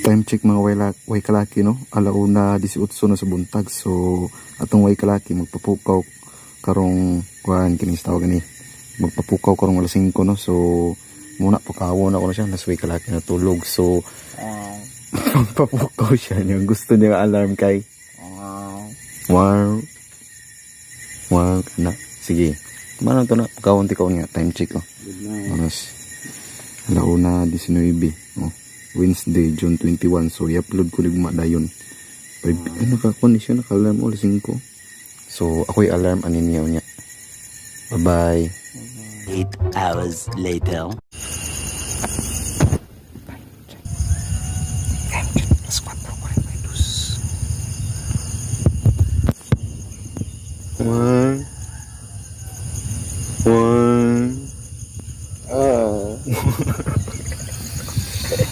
Time check, mga way kalaki, no? Alauna 18 na sa buntag. So atong way kalaki magpapukaw karong kuan kining sa tawag ni. Magpapukaw karong alas 5, no? So muna pukawon ako na siya nas way kalaki natulog. So magpapukaw siya niya. Gusto niya alarm kay wow. Wow na. Sige. Mana to na pukawon ti kaon nga time check, oh. Good night. Oras alauna 19. Oh. Wednesday, June 21. So, i-upload ko ligma dayon. Ay, ay nakakuha ni siya, naka-alarm alas 5. So, ako'y alarm ani niya niya. Bye-bye. 8 hours later. Alas 4:42. Wow.